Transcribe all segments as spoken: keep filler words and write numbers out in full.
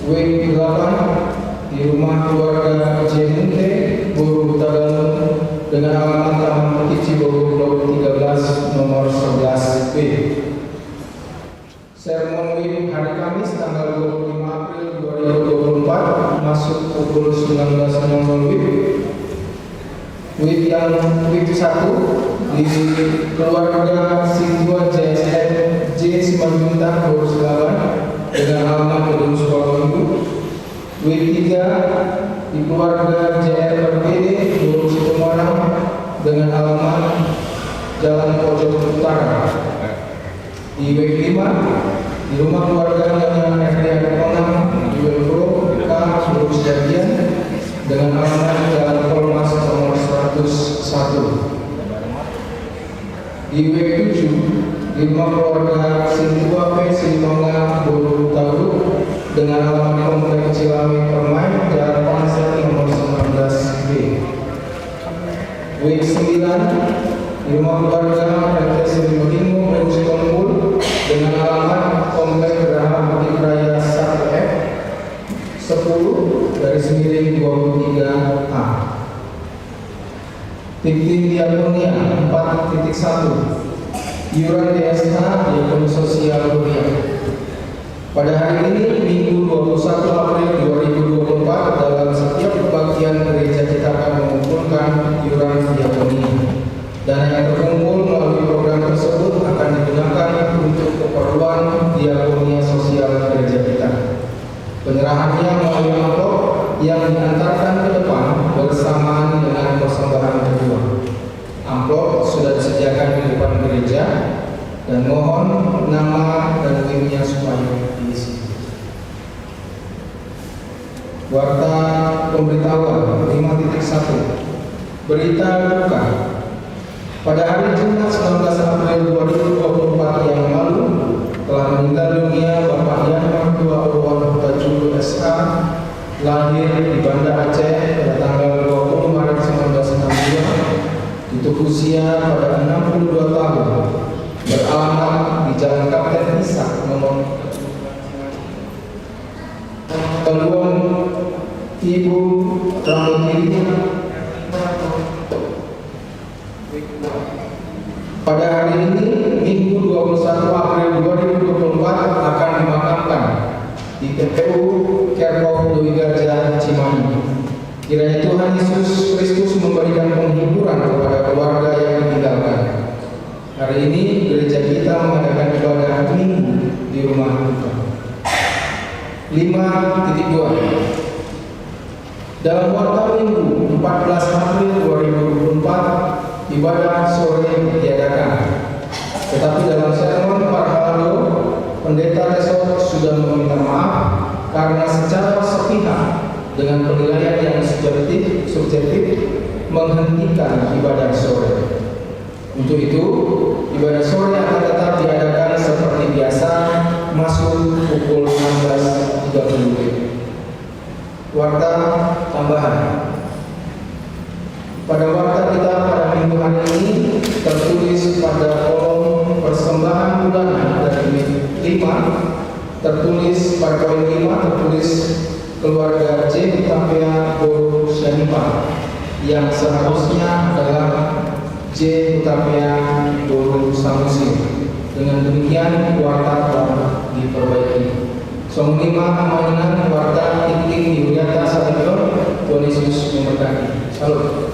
Wijk delapan, di rumah keluarga J Munte, boru Tagalung, dengan alamat Taman Bukit Cibogor, blok tiga belas, nomor sebelas B. Sermon wijk hari Kamis tanggal dua puluh lima April dua ribu dua puluh empat, masuk pukul sembilan belas nol nol wijk. Wijk yang, wijk satu, di keluarga Sintua J S M J Simanjuntak, boru Selaban, dengan alamat Gedung Sekolah Minggu. Wijk tiga, di keluarga J R Berbede, boru Situmorang, dengan alamat Jalan Pojok Utara. Di wijk lima, di rumah keluarga Nyonya Herliana Onang, di W Pro K, boru Siagian, dengan alamat Jalan Kolmas nomor seratus satu. Di wijk tujuh, di rumah keluarga Sintua P Silitonga, boru Tauruk, dengan alamat Komplek Cilame Permai, Jalan Panser nomor sembilan belas B. Wijk sembilan, di rumah keluarga R T Silimahingo, boru Sitompul, dengan alamat Komplek Graha Bukit Raya satu F, sepuluh garis miring dua puluh tiga A. Titik diakonia empat titik satu. Iuran D S H, diakoni sosial huria. Pada hari ini, Minggu dua puluh satu April dua ribu dua puluh empat, dalam setiap kebaktian gereja kita akan mengumpulkan iuran diakonia. Dana yang terkumpul melalui program tersebut akan digunakan untuk keperluan diakonia sosial gereja kita. Penyerahannya melalui amplop yang diantarkan ke depan bersamaan dengan persembahan kedua. Amplop sudah disediakan di depan gereja, dan mohon nama dan wijk-nya supaya diisi. Warta pemberitahuan lima titik satu. Berita duka. Pada hari Jumat sembilan belas April dua ribu dua puluh empat yang lalu, telah meninggal dunia Bapak Yan Mertua Wawan Hutajulu S A, lahir di Banda Aceh pada tanggal dua puluh Maret sembilan belas enam dua, tutup usia pada enam puluh dua tahun, beralamat di Jalan Kapten Ishak nomor Paluang, Ibu Ramotiri. Pada hari ini, Minggu dua puluh satu April dua ribu dua puluh empat, akan dimakamkan di T P U Kerkop Doi Garja, Cimahi. Kiranya Tuhan Yesus Kristus memberikan penghiburan kepada keluarga yang ditinggalkan. Hari ini gereja kita mengadakan ibadah Minggu di rumah duka. Lima titik dua. Dalam warta Minggu empat belas April dua ribu dua puluh empat, ibadah sore ditiadakan. Tetapi dalam sermon parhalado, Pendeta Resort sudah meminta maaf karena secara sepihak dengan penilaian yang subjektif, subjektif menghentikan ibadah sore. Untuk itu, ibadah sore akan tetap diadakan seperti biasa, masuk pukul enam belas tiga puluh W I B. Warta tambahan. Pada warta kita pada minggu hari ini tertulis pada kolom persembahan bulanan dari lima, tertulis pada poin lima, tertulis keluarga J Hutapea boru Sianipar, yang seharusnya adalah J Hutapea boru Samosir. Dengan demikian, warta telah diperbaiki. Songon i ma amang inang, warta tingting di hurianta sadari on. Tuhan Yesus memberkati. Salam.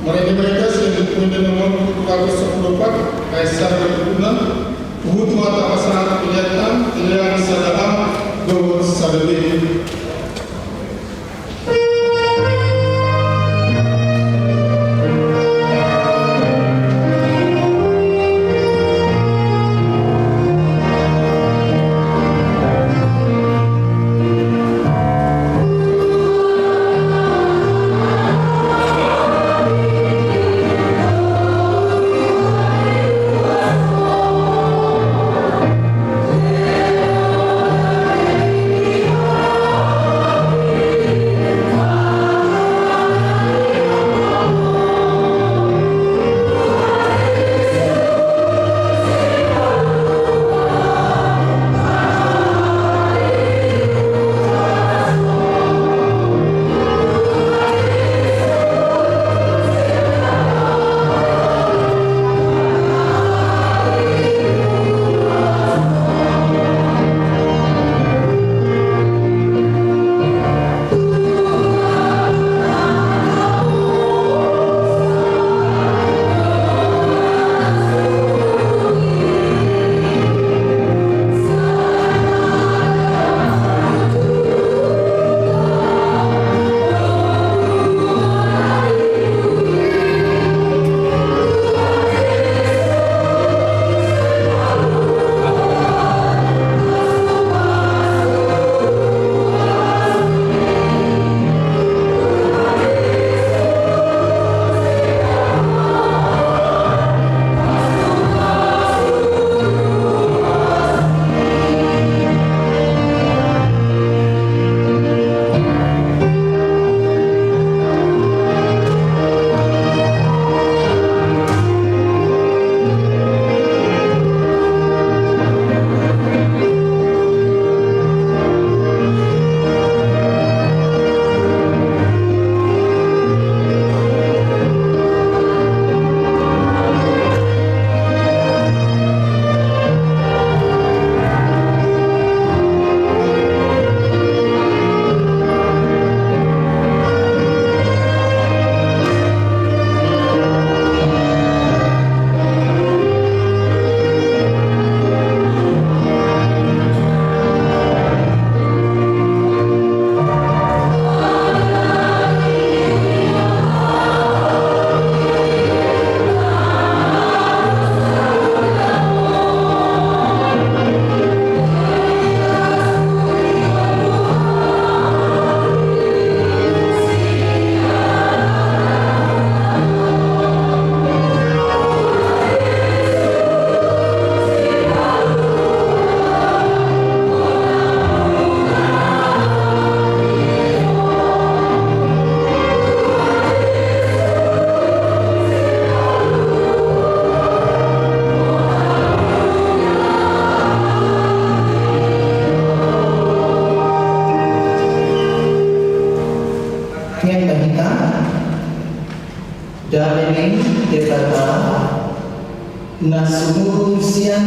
Marende ma hita sian Buku Ende nomor tujuh ratus sepuluh empat, ayat sada tu enam. Huhut ma tapasahat tu Tuhanta, lean sada am dohot sada be.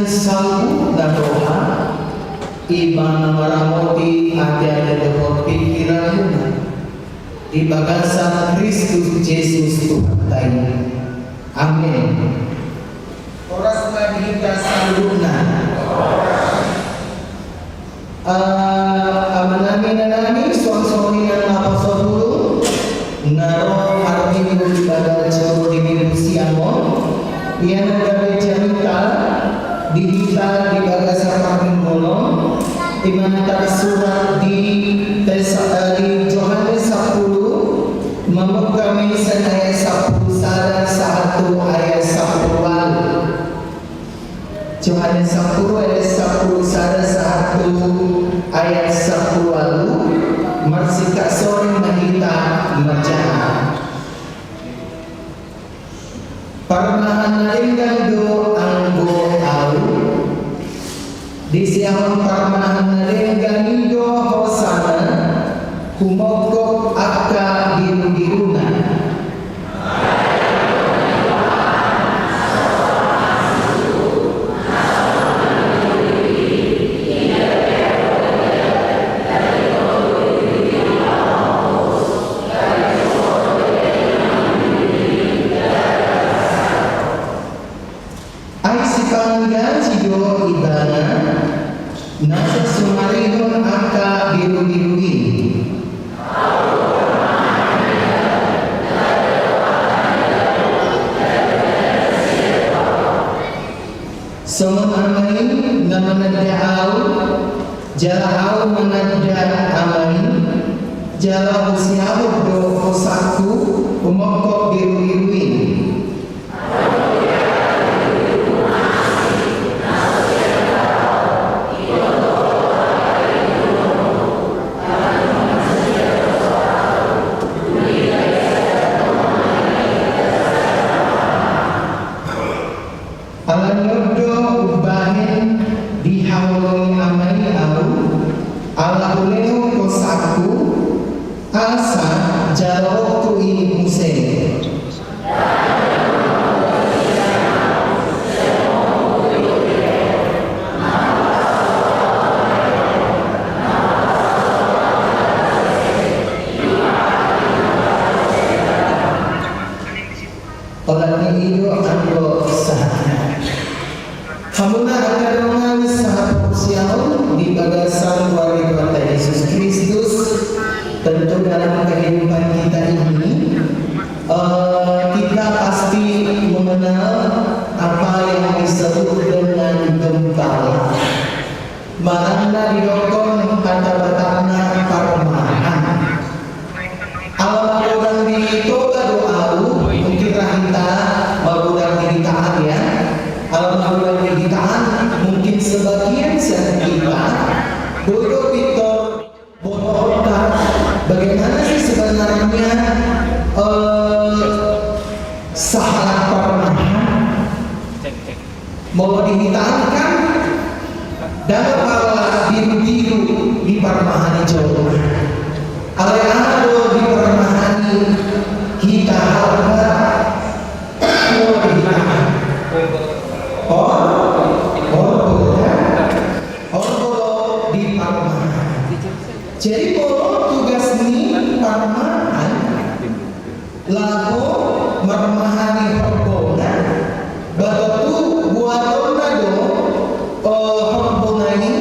Saluhutna roha, i ma na maramoti ateate dohot pingkiranmuna di bagasan Kristus Jesus Tuhanta i. Amen. Horas ma di hita saluhutna. Eh, amanami, inanami, suang songon i nang na pasopulu na ro marminggu di bagasan joro di minggu siang on, ia na gabe jamita di hita di bagasan parmingguon on, i ma na tarsurat di Tesa-, eh, di Johannes sampulu, mamungka hami sian ayat sampulu sada sahat tu ayat sampulu ualu. Johannes sampulu ayat sampulu sada sahat tu ayat sampulu ualu, marsiangkangan ma hita manjaha. Parmahan na denggan do anggo Ahu, disiahon parmahan na denggan i do hosana humongkop angka birubiruna. Ai sipanggaji do ibana na so sumarihon angka birubiru i. Songon Ama i na mananda Ahu, jala Ahu mananda Ama i, jala husiahon do hosangku humongkop birubiru i. Ala ni on do umbahen dihaholongi Ama i Ahu, ala hulehon hosangku, asa jaloonku i muse. Olat ni i do anggo sahatna. Hamuna angka dongan sahaporseaon di bagasan goar ni Tuhanta Jesus Kristus, tentu dalam kehidupan kita ini, eh, kita pasti mengenal apa yang disebut dengan gembala. Manang na didokhon hata Batakna parmahan. Ala magodang di Toba do ahu, mungkin ra hita magodang di hita an, ya. Ala magodang di hita an, mungkin sebagian sian hita boi do pintor botohonta, bagaimana sih sebenarnya, eh, sahalak parmahan. Molo di hita an kan ndang pala birubiru diparmahani jolma. Alai aha do diparmahani hita halak molo di hita an? Hor-, horbo, ya? Horbo do diparmahani. Jadi molo tugas ni parmahan laho marmahani horbona, ba tontu buatonna do, eh, horbona i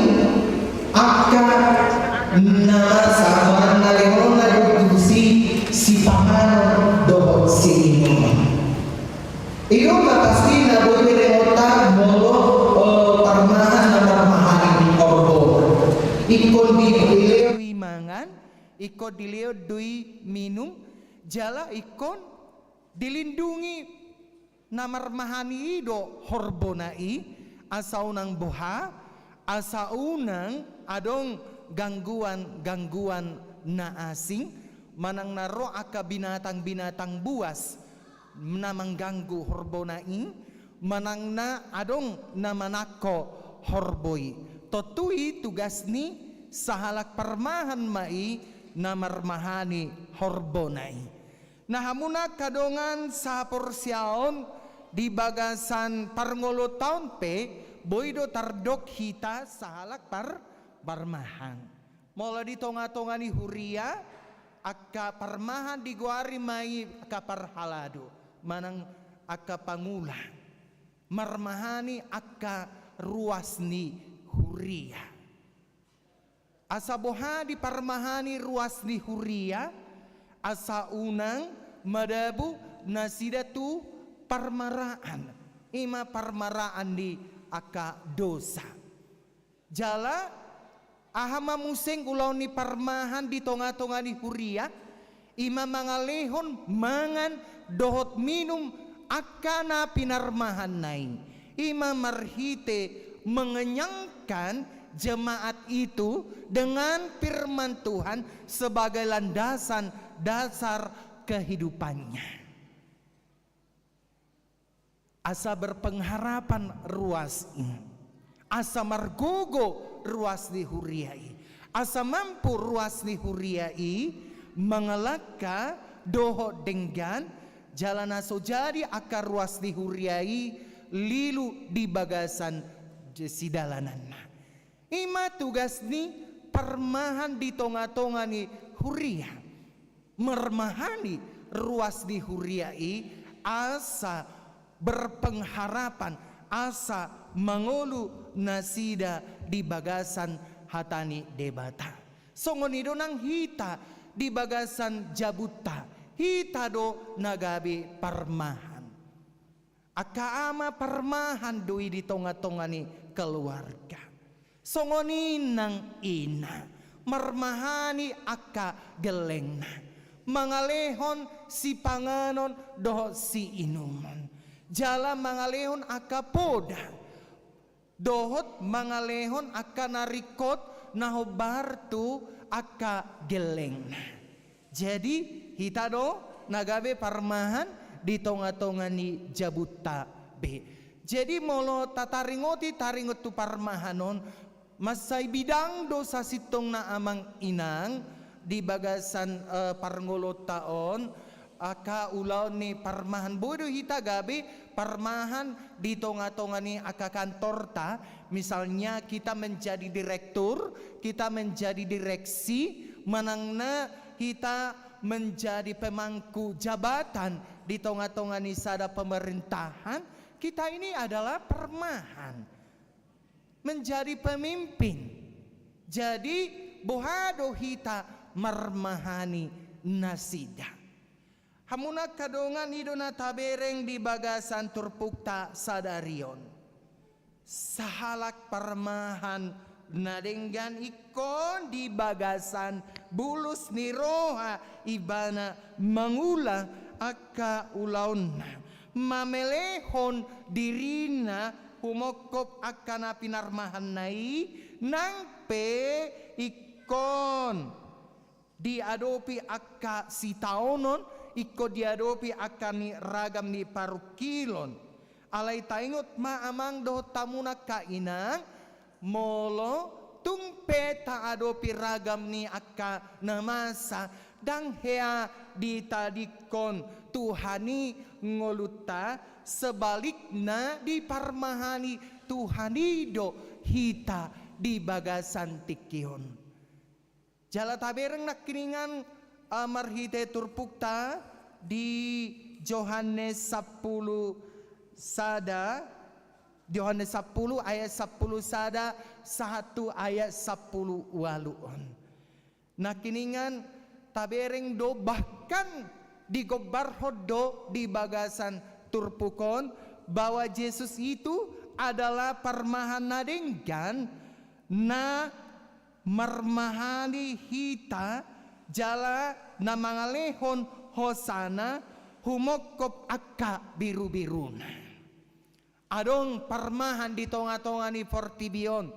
angka na masa manang na lehononna do tusi sipanganon dohot siinumon. I do ma pasti na boi berengonta molo, eh, parmahan na marmahani horbona. Ingkon dilehon do i mangan, ingkon dilehon do i minum, jala ingkon dilindungi na marmahani i do horbona i, asa unang boha, asa unang adong gangguan-gangguan na asing, manang na ro angka binatang-binatang buas na mangganggu horbona i, manang na adong na manangko horbo i. Tontu i tugas ni sahalak parmahan ma i na marmahani horbona i. Na hamuna angka dongan sahaporseaon, di bagasan parngoluonta on pe Boi do tardok hita sahalak par-, parmahan. Molo di tonga-tonga ni huria, angka parmahan digoari ma i angka parhalado, manang angka pangula. Marmahani angka ruas ni huria. Asa boha diparmahani ruas ni huria, asa unang madabu nasida tu parmaraan, i ma parmaraan ni angka dosa. Jala, aha ma muse ulaon ni parmahan di tonga-tonga ni huria, i ma mangalehon mangan dohot minum angka na pinarmahanna i. I ma marhite mengenyangkan jemaat itu dengan firman Tuhan sebagai landasan dasar kehidupannya. Asa berpengharapan ruas i. Asa margogo ruas ni huria i. Asa mampu ruas ni huria i mangalangka dohot denggan, jala na so jadi angka ruas ni huria i lilu di bagasan sidalananna. I ma tugas ni parmahan di tonga-tonga ni huria. Marmahani ruas ni huria i asa berpengharapan, asa mangolu nasida di bagasan hata ni Debata. Songon i do nang hita di bagasan jabunta, hita do na gabe parmahan. Angka ama parmahan do i di tonga-tonga ni keluarga. Songon i nang ina, marmahani angka gellengna, mangalehon sipanganon dohot siinumon, jala mangalehon angka poda, dohot mangalehon angka na ringkot na hombar tu angka gellengna. Jadi, hita do na gabe parmahan di tonga-tonga ni jabunta be. Jadi, molo tataringoti taringot tu parmahan on, mansai bidang do sasintongna amang inang di bagasan, eh, parngoluonta on, angka ulaon ni parmahan. Boi do hita gabe parmahan di tonga-tonga ni angka kantorta, misalnya kita menjadi direktur, kita menjadi direksi, manang na hita menjadi pemangku jabatan di tonga-tonga ni sada pemerintahan, kita ini adalah parmahan. Menjadi pemimpin. Jadi, boha do hita marmahani nasida? Hamu angka dongan, i do na tabereng di bagasan turpukta sadari on. Sahalak parmahan na denggan ingkon di bagasan bulus ni roha ibana mangula angka ulaonna, mamelehon dirina humongkop angka na pinarmahanna i, nang pe ingkon diadopi angka sitaonon, ingkon diadopi angka ni ragam ni parungkilon. Alai taingot ma amang dohot hamu angka inang, molo tung pe taadopi ragam ni angka na masa, ndang hea ditadingkon Tuhan i ngolunta, sebalikna diparmahani Tuhan i do hita di bagasan tingki on. Jala tabereng nangkiningan, eh, marhite turpukta di Johannes sampulu sada, Johannes sampulu ayat sampulu sada sahat tu ayat sampulu ualu on. Nangkiningan tabereng do, bahkan digombarhon do di bagasan turpuk on, bahwa Jesus itu adalah parmahan na denggan na marmahani hita jala na mangalehon hosana humongkop angka birubiruna. Adong parmahan di tongatonga ni portibi on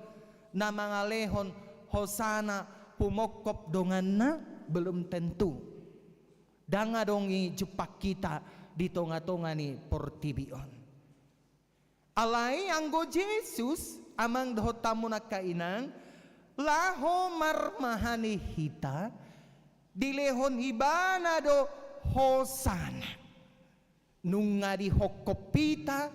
na mangalehon hosana humongkop donganna? Belum tentu. Ndang adong i jumpang hita di tongatonga ni portibi on. Alai anggo Jesus, amang dohot hamu angka inang, laho marmahani hita, dilehon ibana do hosana. Nunga dihongkop hita,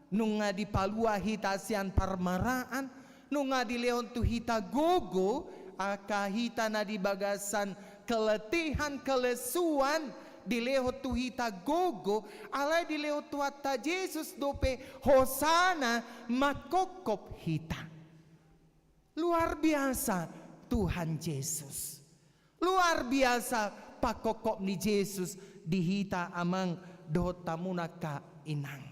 Nunga dipalua hita sian parmaraan, nunga dilehon tu hita gogo, angka hita na di bagasan keletihan, kelesuan, dilehon tu hita gogo, alai dilehon Tuhanta Jesus dope hosana mangkophop hita. Luar biasa Tuhan Jesus. Luar biasa pangkophop ni Jesus di hita amang dohot hamu angka inang.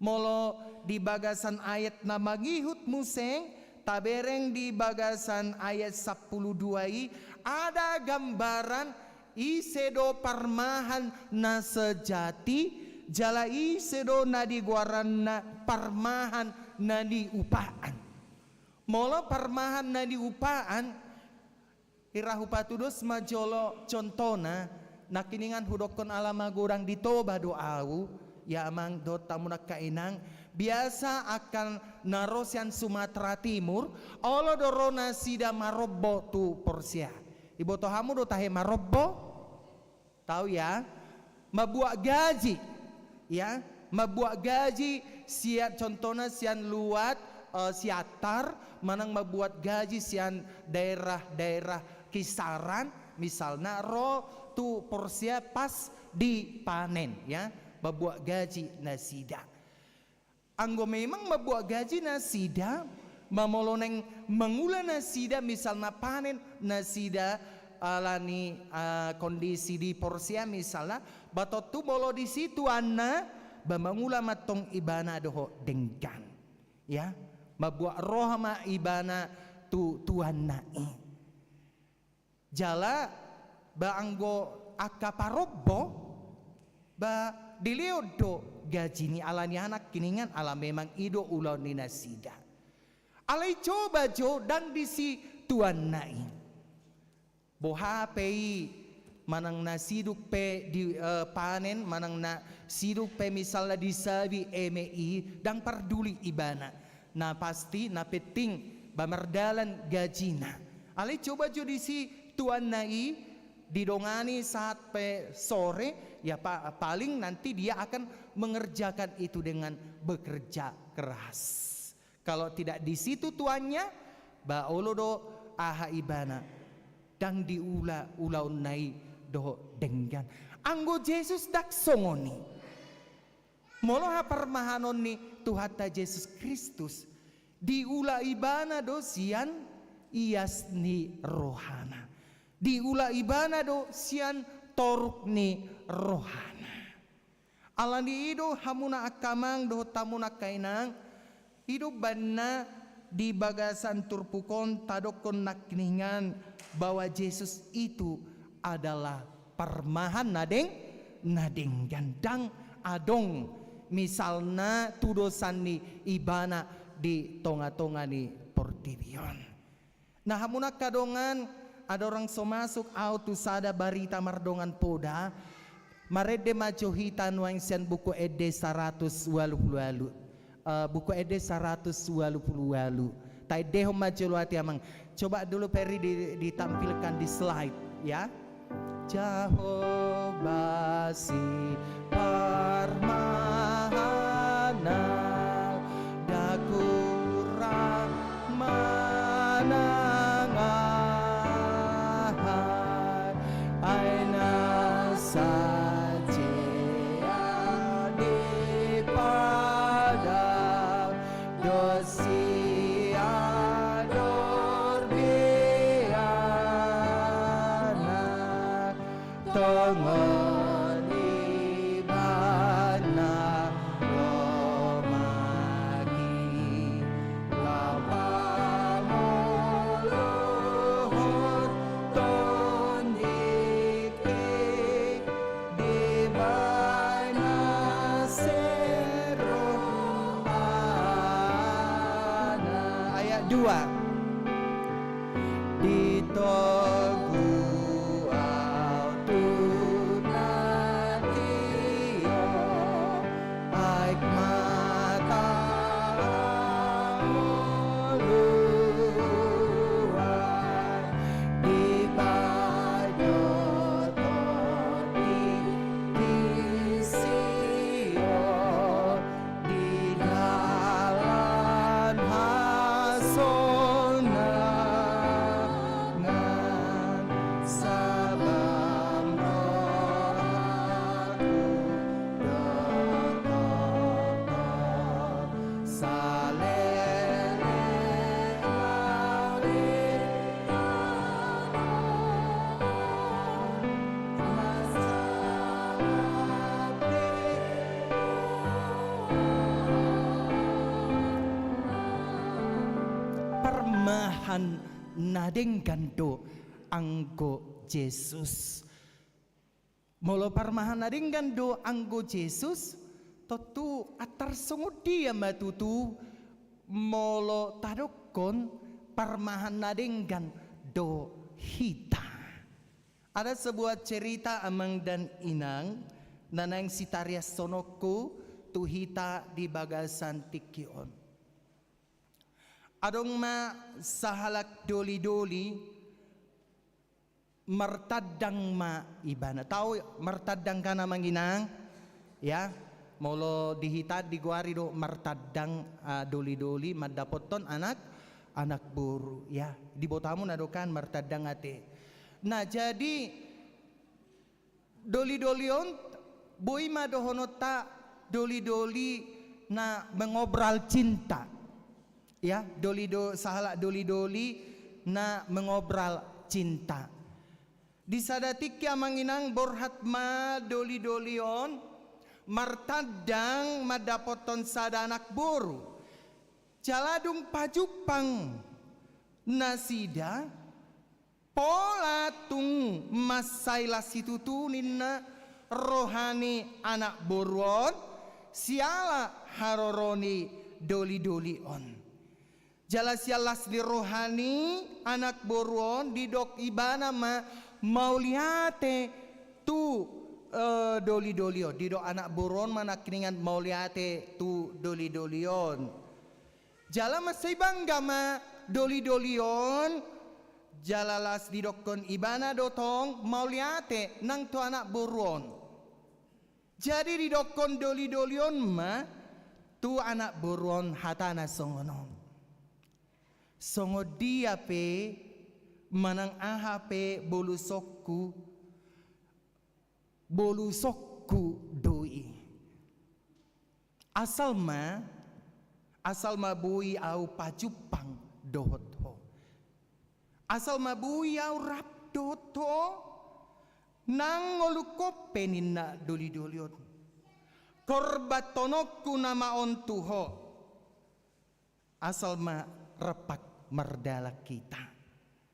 Molo di bagasan ayat na mangihut muse, tabereng di bagasan ayat sampulu dua i, ada gambaran ise do parmahan na sejati, jala ise do na digoaranna parmahan na niupaan. Molo parmahan na niupaan, hira hupatudos ma jolo contona, nangkiningan hudokkon ala magodang di Toba do au, ia amang dohot hamu angka inang, biasa angka na ro sian Sumatera Timur, olo do ro nasida marombo tu porsea. Iboto hamu do tahe marombo? Tau ia, mambuat gaji, ia, mambuat gaji sian, contona sian luat, eh, Siantar, manang mambuat gaji sian daerah-daerah Kisaran, misalna ro tu porsea pas dipanen, ia, mambuat gaji nasida. Anggo memang mambuat gaji nasida, ba molo naeng mangula nasida, misalna panen nasida, alani, ah, kondisi di porsea misalna, ba tontu molo disi tuanna, ba mangula ma tong ibana dohot denggan. Ia, mambuat roha ma ibana tu tuanna i. Jala, ba anggo angka parombo, ba dilehon do gaji ni alani anak kiningan ala memang i do ulaon ni nasida. Alai coba jo ndang disi tuanna i. Boha pe i, manang na sidung pe di, eh, panen, manang na sidung pe misalna disabi eme i, ndang parduli ibana. Na pasti, na penting, ba mardalan gajina. Alai coba jo disi tuanna i didongani sahat pe sore, ia pa-, paling nanti dia akan mengerjakan itu dengan bekerja keras. Kalau tidak di situ tuannya, ba olo do aha ibana, ndang diula ulaonna i dohot denggan. Anggo Jesus ndang songon i. Molo haparmahanon ni Tuhanta Jesus Kristus, diula ibana do sian ias ni rohana. Diula ibana do sian toruk ni rohana. Alani i do hamuna angka amang dohot hamuna angka inang, i do umbahen na di bagasan turpuk on tadokkon nangkiningan bahwa Jesus itu adalah parmahan na deng-, na denggan, ndang adong misalna tudosan ni ibana di tonga-tonga ni portibi on. Na hamuna angka dongan, andorang so masuk au tu sada barita mardongan poda, marende ma jo hita nuaeng sian Buku Ende saratus ualu pulu ualu. Eh, Buku Ende saratus ualu pulu ualu. Taendehon ma jolo ate amang. Coba dulu Peri di-, ditampilkan di slide, ya. Jahowa si parmahanna, ndang kurang manang aha, ai na sadia di padang do sian dorbiana. Tongon ibana lomak i, laho pangoloan tondik i, dibaen na sirohana. Ayat dua. Di togu au tu na tio, aek mata mangoloan, dibaen do tondik i sian di na An na denggan do anggo Jesus. Molo parmahan na denggan do anggo Jesus, tontu antar songon dia ma tutu molo tadokkon parmahan na denggan do hita. Ada sebuah cerita amang dan inang na naeng sitariashononku tu hita di bagasan tingki on. Adong ma sahalak doli-doli, martandang ma ibana. Tau martandang kan amang inang? Ya, molo di hita digoari do martandang, ah, doli-doli mandapothon anak, anak boru. Ya, di botomu na do kan martandang ate. Nah, jadi doli-doli on boi ma dohononta doli-doli na mengobral cinta. Ya, doli do, sahalak doli-doli na mengobral cinta. Di sada tingki amang inang borhat ma doli-doli on martandang mandapothon sada anak boru. Jala dung pajumpang nasida, pola tung mansai las situtu ninna roha ni anak boru on siala haroro ni doli-doli on. Jala sian las ni roha ni anak boru on didok ibana ma mauliate tu, eh, doli-doli on. Didok anak boru on ma nangkiningan mauliate tu doli-doli on. Jala mansai bangga ma doli-doli on, jala las didokkon ibana do tong mauliate nang tu anak boru on. Jadi didokkon doli-doli on ma tu anak boru on hatana songon on. Songon dia pe manang aha pe bolusonku, bolusonku do i. Asal ma, asal ma boi au pajumpang dohot ho. Asal ma boi au rap dohot ho, nang ngolungkon pe ninna doli-doli on. Korbanhononku nama on tu ho. Asal ma rap mardalan hita.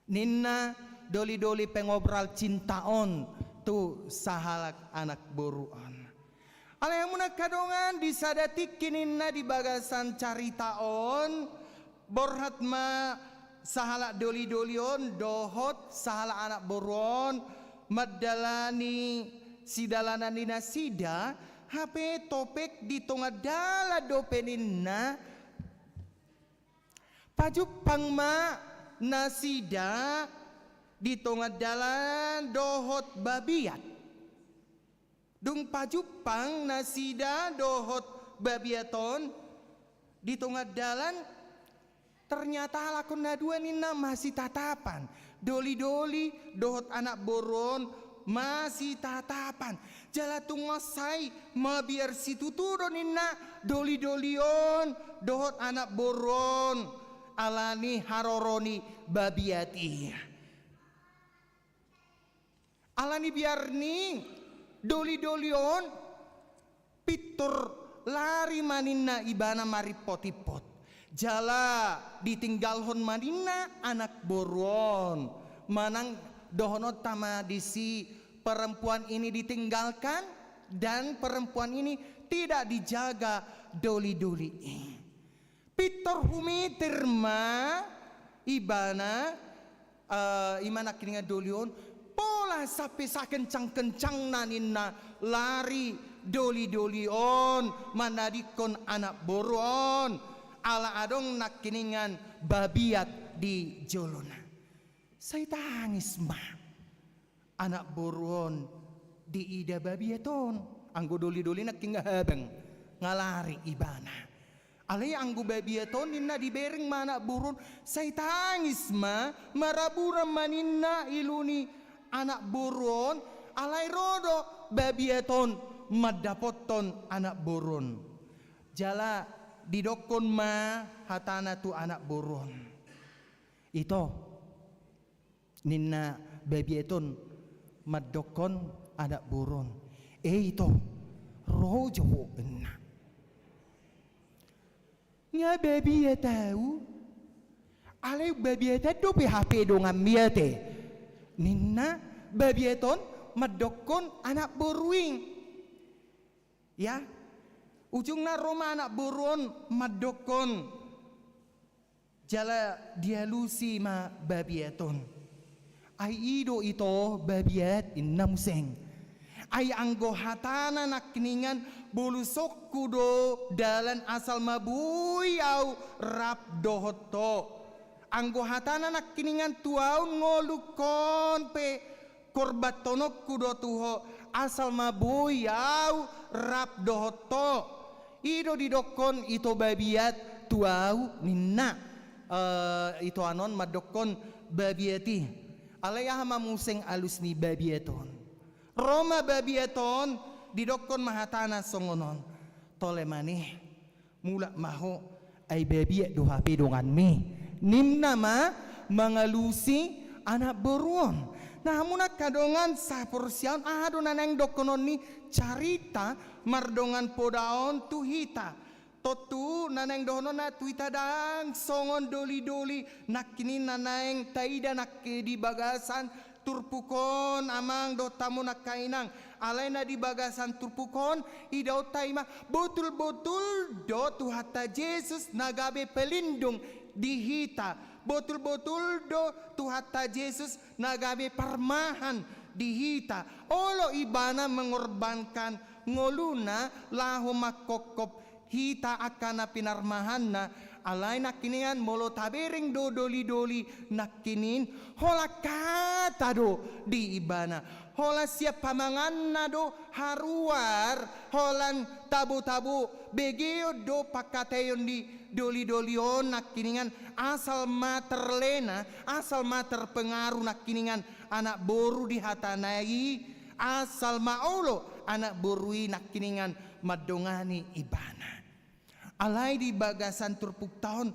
Ninna doli-doli pengobral cinta on tu sahalak anak boru on. Alai hamu angka dongan, di sada tingki ninna di bagasan carita on, borhat ma sahalak doli-doli on dohot sahalak anak boru on mandalani sidalanan ni nasida, hape topik di tonga dalan dope ninna, pajumpang ma nasida di tonga dalan dohot babiat. Dung pajumpang nasida dohot babiat on di tonga dalan, ternyata halak on na dua ninna masitatapan. Doli-doli dohot anak boru on masitatapan. Jala tung mansai mabiar situtu do ninna doli-doli on dohot anak boru on ala ni haroro ni babiat i. Ala ni biar ni doli-doli on, pintor lari ma ninna ibana marimpot-impot. Jala ditinggalhon ma ninna anak boru on. Manang dohononta ma disi, perempuan ini ditinggalkan dan perempuan ini tidak dijaga doli-doli i. Pintor humitir ma ibana, eh, ima nangkiningan doli on, pola sampe sakencang-kencangna ninna lari doli-doli on manadingkon anak boru on, ala adong nangkiningan babiat di jolona. Sai tangis ma anak boru on diida babiat on. Anggo doli-doli nangkin nga habang, nga lari ibana. Alai anggo babiat on ninna dibereng ma anak boru on, sai tangis ma, maraburan ma ninna ilu ni anak boru on, alai ro do babiat on mandapothon anak boru on. Jala didokkon ma hatana tu anak boru on. Ito, ninna babiat on mandokkon anak boru on. E ito, ro jo ho ninna. Nga babiat au, Alai babiatan dope hape donganmi ate, ninna babiat on mandokkon anak boru i. Ya, ujungna ro ma anak boru on mandokkon, jala dialusi ma babiat on. Ai i do ito babiat, inna muse. Ai anggo hatana nangkiningan, bolusonku do dalan asal ma boi au rap dohot ho. Anggo hatana nangkiningan, tu ahu ngolungkon pe korbanhononku do tu ho, asal ma boi au rap dohot ho. I do didokkon ito babiat tu ahu, ninna, eh, ito anon mandokkon babiat i. Alai aha ma muse alus ni babiat on? Ro ma babiat on, didokkon ma hatana songon on. Tole ma ne, mulak ma ho, ai babiat do hape donganmi, ninna ma mangalusi anak boru on. Nah, hamu angka dongan saporseaon, aha do na naeng dohonon ni carita mardongan poda on tu hita? Tontu na naeng dohononna tu hita ndang songon doli-doli nangkining na naeng taida nangkin di bagasan turpuk on, amang dohot hamu angka inang. Alai na di bagasan turpuk on, idaonta i ma, botul-botul do Tuhanta Jesus na gabe pelindung di hita. Botul-botul do Tuhanta Jesus na gabe parmahan di hita. Olo Ibana mengorbankan ngoluna laho manghophop hita angka na pinarmahanna. Alai nangkiningan molo tabereng do doli-doli nangkining, holan hata do di Ibana, holan sian pamanganna do haruar, holan tabo-tabo begeon do panghataion ni doli-doli on nangkiningan, asal ma terlena, asal ma terpengaruh nangkiningan anak boru di hatana i, asal ma olo anak boru i nangkiningan mandongani ibana. Alai di bagasan turpukta on,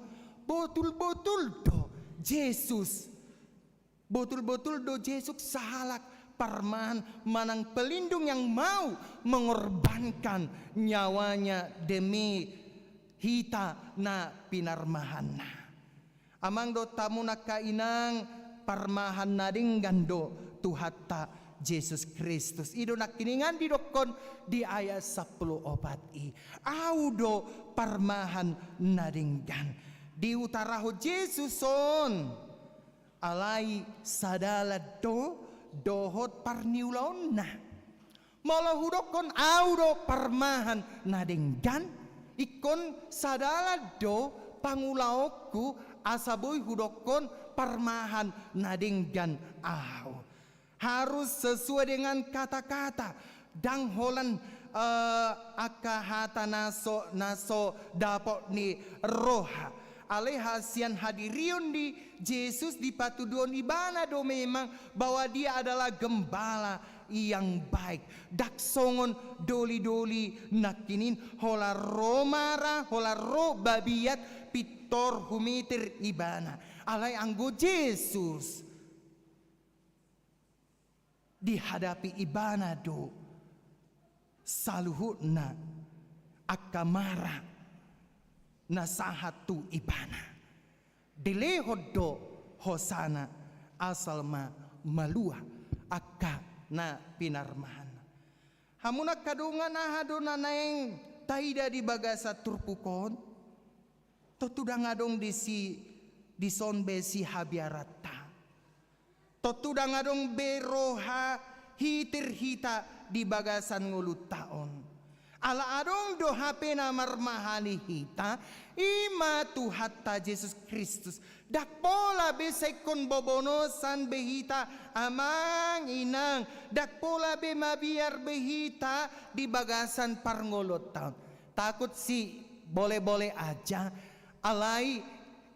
botul-botul do Jesus, botul-botul do Jesus sahalak parmahan manang pelindung yang mau mengorbankan nyawanya demi hita na pinarmahanna. Amang dohot hamu angka inang, parmahan na denggan do Tuhanta Jesus Kristus. I do nangkiningan didokkon di ayat sampulu opat i, Ahu do parmahan na denggan. Diutarahon Jesus on, alai sadalan do dohot parniulaonna. Molo hudokkon Ahu do parmahan na denggan, ingkon sadalan do pangulaonku asa boi hudokkon parmahan na denggan Ahu. Harus sesuai dengan kata-kata, ndang holan, eh, angka hata na so, na so dapot ni roha. Alai hasian hadirion ni Jesus dipatuduhon Ibana do memang bahwa Dia adalah gembala yang baik. Ndang songon doli-doli nangkining, holan ro mara, holan ro babiat, pintor humitir Ibana. Alai anggo Jesus, dihadapi Ibana do saluhutna angka mara na sahat tu Ibana. Dilehon do hosana asal ma malua angka na pinarmahanna. Hamu angka dongan, aha do na naeng taida di bagasan turpuk on? Tontu ndang adong disi, dison be sihabiaranta. Tontu ndang adong be roha hitir hita di bagasan ngolunta on. Ala adong do hape na marmahani hita, i ma Tuhanta Jesus Kristus. Ndang pola be sai ingkon bobonosan be hita, amang inang, ndang pola be mabiar be hita di bagasan parngoluonta on. Takut sih boleh-boleh aja, alai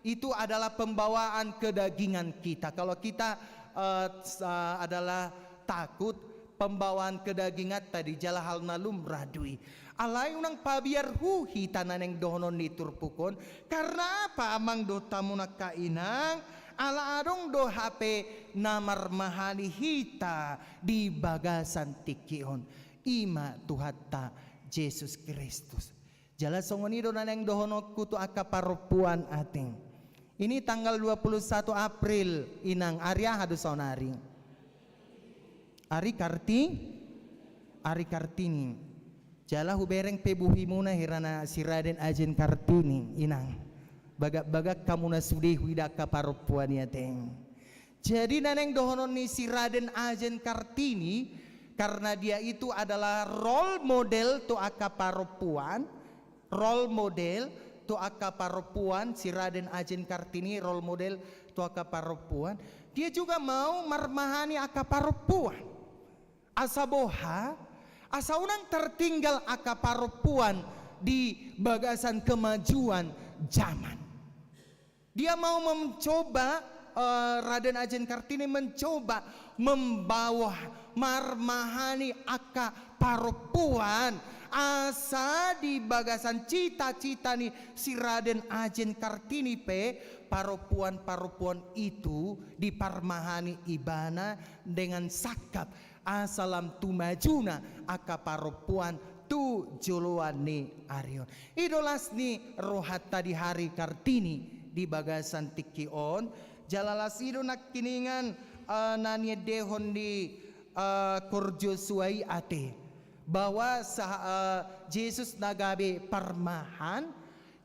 itu adalah pembawaan kedagingan kita. Kalau kita, eh, s-, eh, adalah takut, pembawaan kedaginganta do i, jala hal na lumrah do i. Alai unang pabiar hu hita na naeng dohonon ni turpuk on. Karna apa, amang dohot hamu angka inang? Ala adong do hape na marmahani hita di bagasan tingki on, i ma Tuhanta Jesus Kristus. Jala songon i do na naeng dohononku tu angka parompuan atik. Ini tanggal dua puluh satu April, Inang, ari aha do saonari? Ari Karti-, ari Kartini. Jala hubereng pe bohimuna hira na si Raden Ajen Kartini, Inang. Bagak-bagak hamu na sude huida angka parompuan i ate. Jadi na naeng dohonon ni si Raden Ajen Kartini, karena dia itu adalah role model tu angka parompuan, role model tu angka parompuan, si Raden Ajen Kartini role model tu angka parompuan. Dia juga mau marmahani angka parompuan. Asa boha? Asa unang tertinggal angka parompuan di bagasan kemajuan zaman. Dia mau mencoba, eh, Raden Ajen Kartini mencoba membawa, marmahani angka parompuan, asa di bagasan cita-cita ni si Raden Ajen Kartini pe, parompuan-parompuan itu diparmahani ibana dengan sangkap asa lam tu majuna angka parompuan tu joloan ni ari on. I do las ni rohanta di hari Kartini di bagasan tingki on. Jala las i do nangkiningan, eh, na niendehon di, eh, Koor Josua i ate, bahwa sa-, eh, Jesus na gabe parmahan,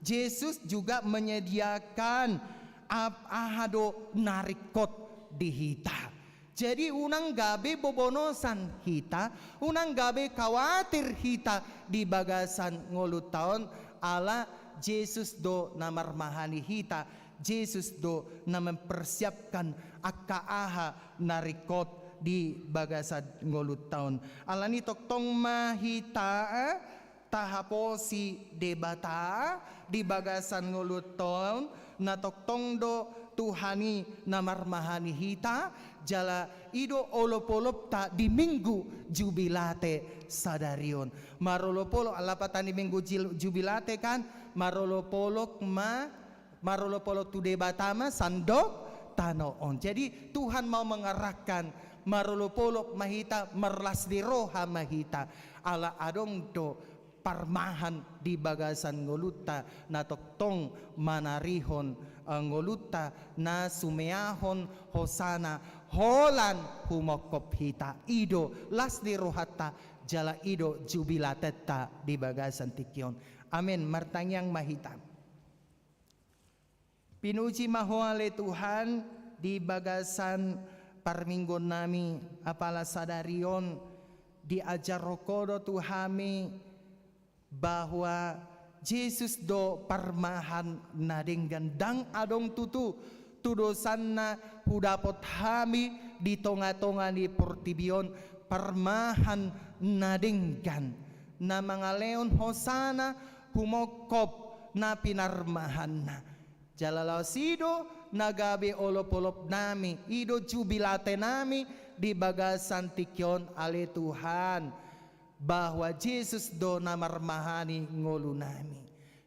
Jesus juga menyediakan ap-, aha do na ringkot di hita. Jadi unang gabe bobonosan hita, unang gabe khawatir hita di bagasan ngolunta on, ala Jesus do na marmahani hita, Jesus do na mempersiapkan angka aha na ringkot di bagasan ngolunta on. Alani tongtong ma hita, eh, tahaposi Debata di bagasan ngolunta on, na tongtong do Tuhan i na marmahani hita, jala i do olop-olopta di Minggu Jubilate sadari on. Marolop-olop, lapatan ni Minggu Jil-, Jubilate kan, marolop-olop ma, marolop-olop tu Debata ma sandok tano on. Jadi Tuhan mau mengarahkan marolop-olop ma hita, marlas ni roha ma hita. Ala adong do parmahan di bagasan ngolunta na tongtong manarihon, eh, ngolunta na sumeahon hosana holan humongkop hita. I do las ni rohanta jala i do jubilatenta di bagasan tingki on. Amen. Martangiang ma hita. Pinuji ma Ho ale Tuhan, di bagasan parmingguon nami, apala sadari on, diajarhon Ho do tu hami bahwa Jesus do parmahan na denggan, ndang adong tutu tudosanna hudapot hami di tonga-tonga ni portibi on parmahan na denggan, na mangalehon hosana humongkop na pinarmahanna. Jala laos i do na gabe olop-olop nami, i do jubilate nami di bagasan tingki on ale Tuhan, bahwa Jesus do na marmahani ngolu nami.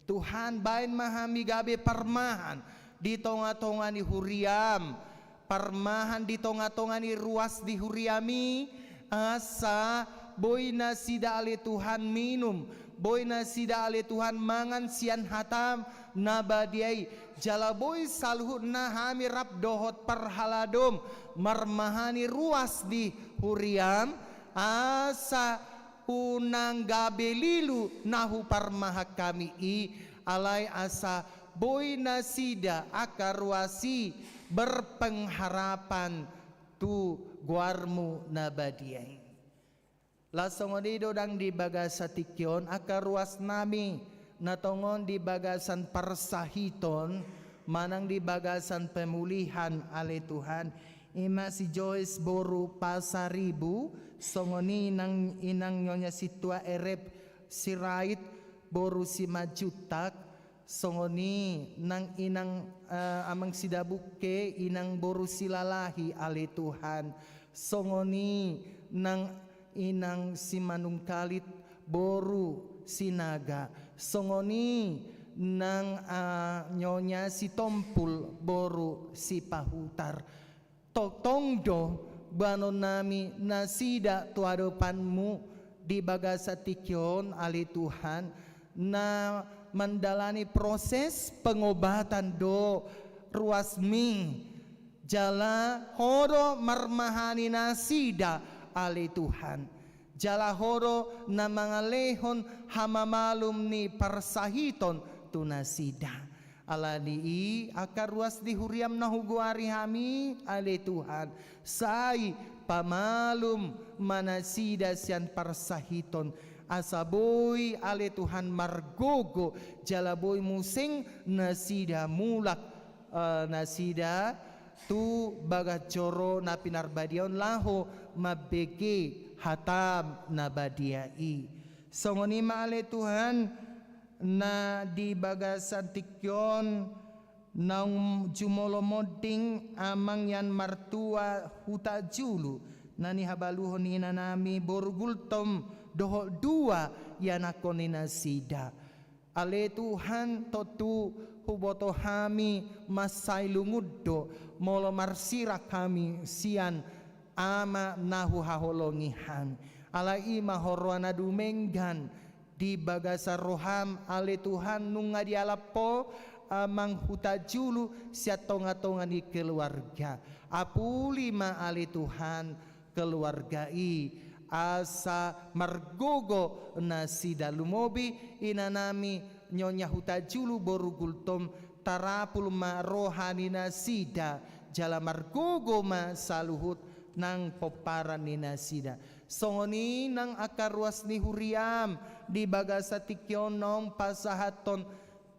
Tuhan, baen ma hami gabe parmahan di tonga-tonga ni huriam, parmahan di tonga-tonga ni ruas ni huriami, asa boi nasida ale Tuhan minum, boi nasida ale Tuhan mangan sian hatam na badia i, jala boi saluhutna hami rap dohot parhaladom marmahani ruas ni huriam, asa unang gabe lilu na huparmahan hami i, alai asa boi nasida angka ruas i berpengharapan tu goarmu na badia i. Laos songon i do dang di bagasan tingki on angka ruas nami na tongon di bagasan parsahiton manang di bagasan pemulihan ale Tuhan, i ma si Joyce boru Pasaribu, songon i nang inang Nyonya Sintua Erep Sirait boru Simanjuntak, songon i nang inang, eh, amang Sidabungke, inang boru Silalahi ale Tuhan, songon i nang inang Simanungkalit boru Sinaga, songon i nang, ah, Nyonya Sitompul boru Sipahutar. Tongtong do baenon nami nasida tu adopanmu di bagasan tingki on ale Tuhan, na mandalani proses pengobatan do ruasmi, jala Ho do marmahani nasida, ale Tuhan. Jala Ho do na mangalehon hamamalum ni parsahiton tu nasida. Ala ni i, angka ruas ni huriaM na hugoari hami, ale Tuhan, sai pamalum ma nasida sian parsahiton, asa boi, ale Tuhan, margogo, jala boi muse nasida mulak, eh, nasida tu bagas joro na pinarbadia on laho mambege hataM na badia i. Songon i ma, ale Tuhan, na di bagasan tingki on naung jumolo monding amang Yan Martua Hutajulu, na nihabaluhon ni inanami boru Gultom dohot dua ianakhon ni nasida. Ale Tuhan, tontu huboto hami mansai lungun do molo marsirang hami sian ama na huhaholongi hami. Alai i ma Ho roha na dumenggan di bagasan rohaM, ale Tuhan, nunga dialap Ho amang Hutajulu sian tongatonga ni keluarga. Apuli ma, ale Tuhan, keluarga i, asa margogo nasida, lumobi inanami Nyonya Hutajulu boru Gultom, tarapul ma roha ni nasida, jala margogo ma saluhut nang pomparan ni nasida. Songon i nang angka ruas ni huriaM di bagasan tingki on naung pasahathon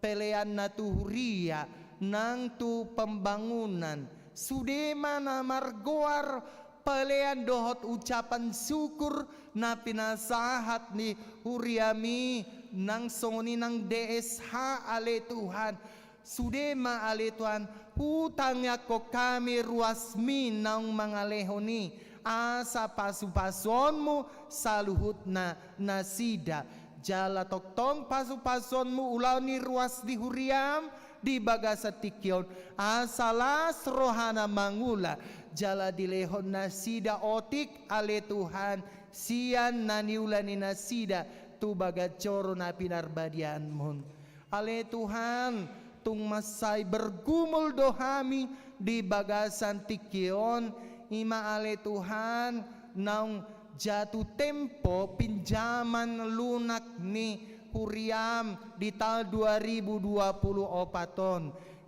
peleanna tu huria nang tu pembangunan. Sude ma na margoar pelean dohot ucapan syukur na pinasahat ni huriaMi nang songon i nang D S H, ale Tuhan. Sude ma, ale Tuhan, hutangiangkon hami ruasMi naung mangalehon i, asa pasupasuonMu saluhutna nasida. Jala tongtong pasupasuonMu ulaon ni ruas ni huriaM di bagasan tingki on, asa las rohana mangula, jala dilehon nasida otik, ale Tuhan, sian na niula ni nasida tu bagas joro na pinarbadiaMon. Ale Tuhan, tung mansai bergumul do hami di bagasan tingki on, i ma, ale Tuhan, naung jatuh tempo pinjaman lunak ni huriaM di taon dua ribu dua puluh opat on.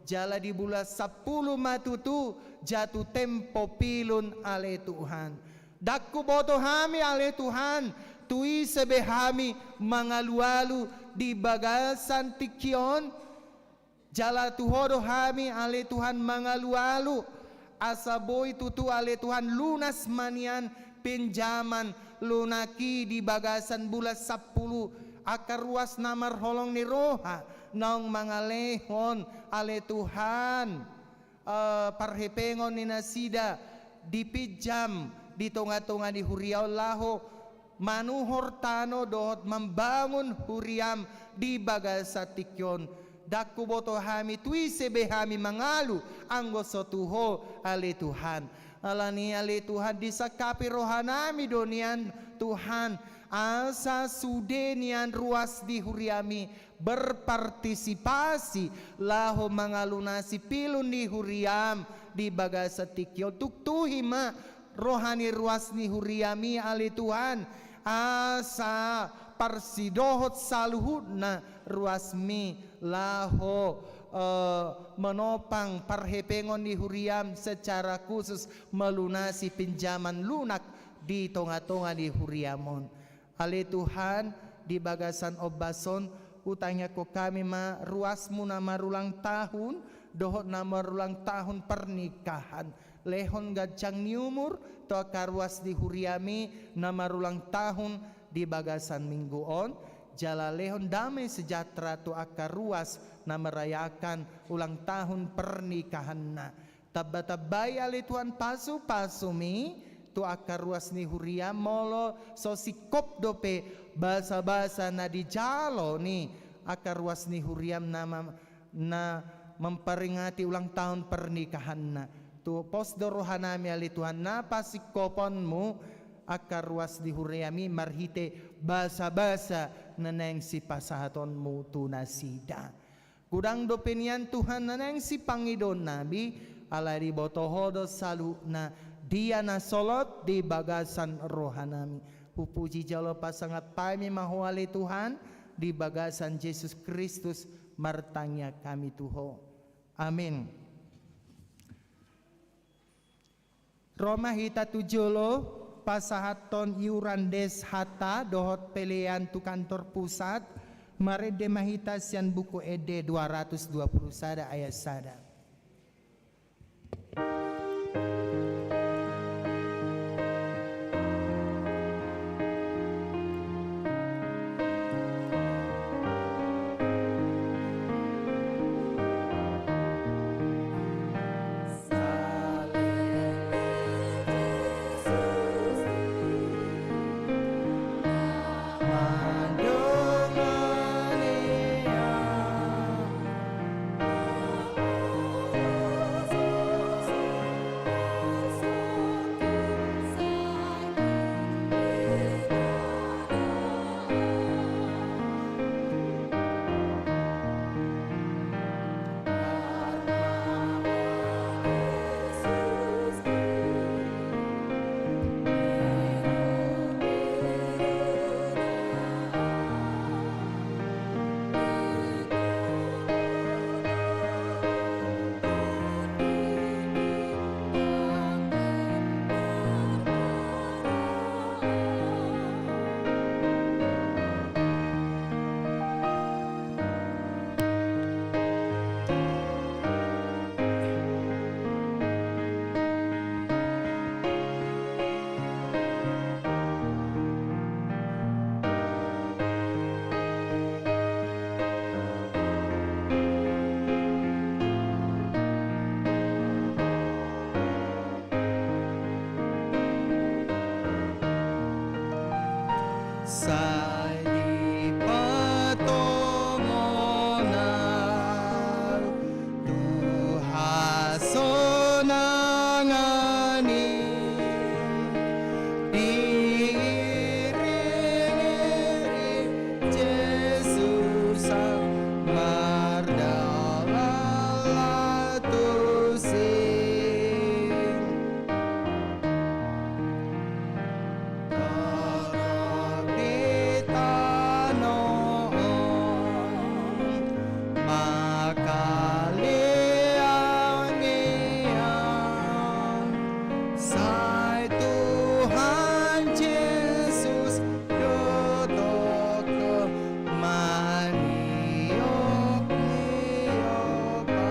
Jala di bulan sampulu ma tutu jatuh tempo pilun, ale Tuhan. Ndang huboto hami, ale Tuhan, tu ise be hami mangalualu di bagasan tingki on. Jala tu Ho do hami, ale Tuhan, mangalualu, asa boi tutu, ale Tuhan, lunas ma nian pinjaman lunak i di bagasan bulan sampulu, angka ruas na marholong ni roha naung mangalehon, ale Tuhan, eh, parhepengon ni nasida dipinjam di tongatonga ni huria on laho manuhor tano dohot mambangun huriaM di bagasan tingki on. Ndang huboto hami tu ise be hami mangalu anggo so tu Ho, ale Tuhan. Ala ni i, ale Tuhan, disangkapi rohanami do nian, Tuhan, asa sude nian ruas ni huriaMi berpartisipasi laho mangalunasi pilun ni huriaM di bagasan tingki on. Tuktuhi ma roha ni ruas ni huriaMi, ale Tuhan, asa parsidohot saluhutna ruasMi laho, eh, menopang parhepengon ni huriaM secara khusus melunasi pinjaman lunak di tongatonga ni huriaM on. Ale Tuhan, di bagasan ombas on, hutangiangkon hami ma ruasMu na marulang tahun dohot na marulang tahun pernikahan. Lehon ganjang ni umur tu angka ruas ni huriaMi na marulang tahun di bagasan minggu on, jala lehon dame sejahtera tu angka ruas na merayakan ulang tahun pernikahanna. Tambatambai, ale Tuhan, pasupasuMi tu angka ruas ni huriaM, molo so singkop dope basabasa na dijalo ni angka ruas ni huriaM na mam-, na memperingati ulang tahun pernikahanna. Tu pos do rohanami, ale Tuhan, na pasingkoponMu angka ruas ni huriaMi marhite basabasa na naeng sipasahatonMu tu nasida. Godang dope nian Tuhan na naeng sipangidoonnami, alai diboto Ho do saluhutna dia na solot di bagasan rohanami. Hupuji jalo pasangap hami ma Ho ale Tuhan, di bagasan Jesus Kristus martangiang hami tu Ho. Amin. Ro ma hita tu jolo pasahathon iuran des hata dohot pelean tu kantor pusat. Marende ma hita sian Buku Ende dua ratus dua puluh sada ayat sada. Sai dipatongon ahu tu hasonangan i, diiring-iring Jesus ahu mardalan tusi. Torop di tano on mangkaliangiang, sai Tuhan Jesus do tongtong maniop ni opa.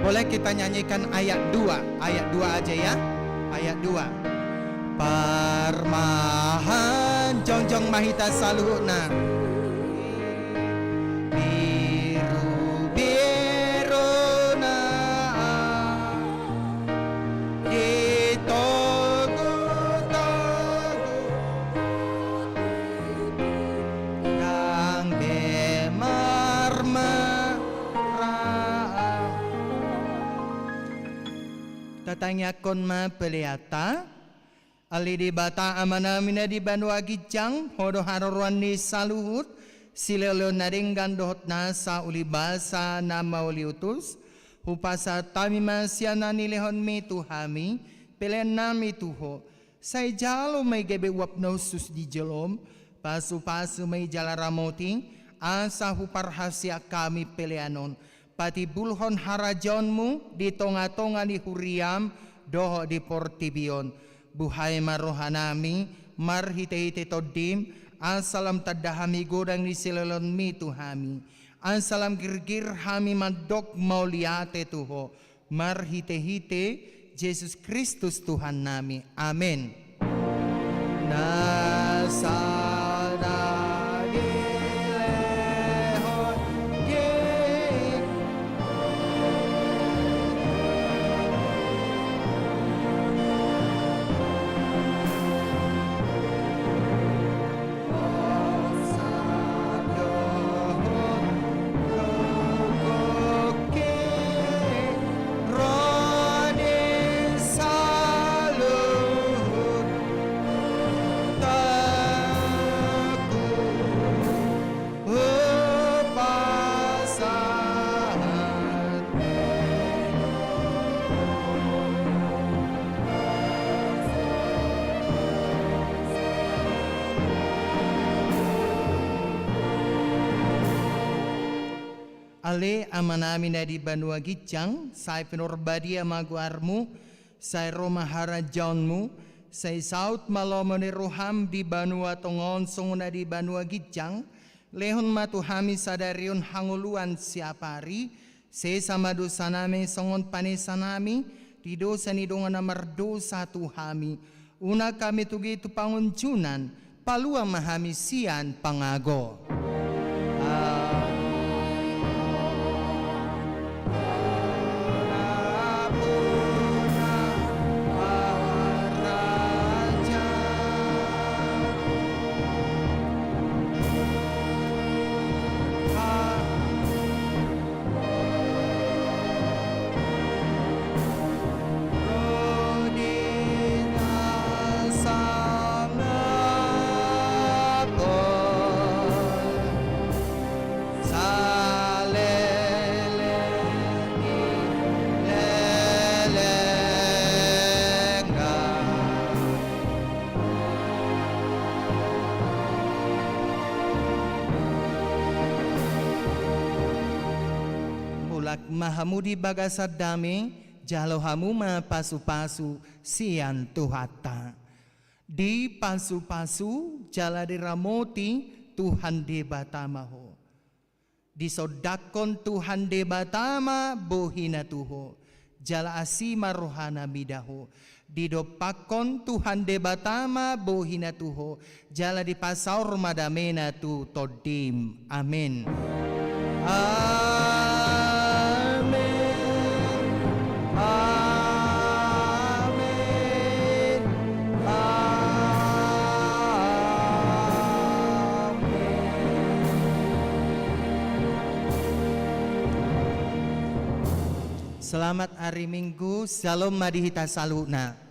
Boleh kita nyanyikan ayat dua, ayat dua aja ya. Ayat dua. Parmahan jongjong ma hita saluhutna. Birubiru na di togutogu nang be marmara. Tatangiangkon ma peleanta. Ale Debata Amanami na di banua ginjang, Ho do haroroan ni saluhut, silehonlehon na denggan dohot nasa ulibasa na mauliutus, hupasahat hami ma sian na nilehonMi tu hami, peleannami tu Ho, sai jalo ma i gabe uap na hushus di jolom, pasupasu ma i jala ramoti, asa huparhaseang hami pelean on, patimbulhon harajaonMu di tongatonga ni huriaM dohot di portibi on. Buhai ma rohanami marhitehite TondiM, asa lam tanda hami godang ni silehonlehonMi tu hami, asa lam girgir hami mandok mauliate tu Ho, marhitehite Jesus Kristus Tuhannami. Amen. Na sada dilehon di Ale Amanami na di banua ginjang, sai pinarbadia ma goarMu, sai ro ma harajaonMu, sai saut ma lomo ni rohaM di banua tonga on songon na di banua ginjang. Lehon ma tu hami sadari on hangoluan siapari, sesa ma dosanami songon panesanami di dosa ni dongan na mardosa tu hami. Unang hami togihon tu pangunjunan, palua ma hami sian pangago. Mulak ma hamu di bagasan dame, jalo hamu ma pasupasu sian Tuhanta. Dipasupasu jala diramoti Tuhan Debata ma ho. Disondangkon Tuhan Debata ma bohiNa tu ho, jala asi ma rohaNa mida ho. Didompakkon Tuhan Debata ma bohiNa tu ho, jala dipasaor ma dameNa tu tondim. Amen. Amen. Amen. Amen. Selamat hari Minggu, syalom ma di hita saluhutna.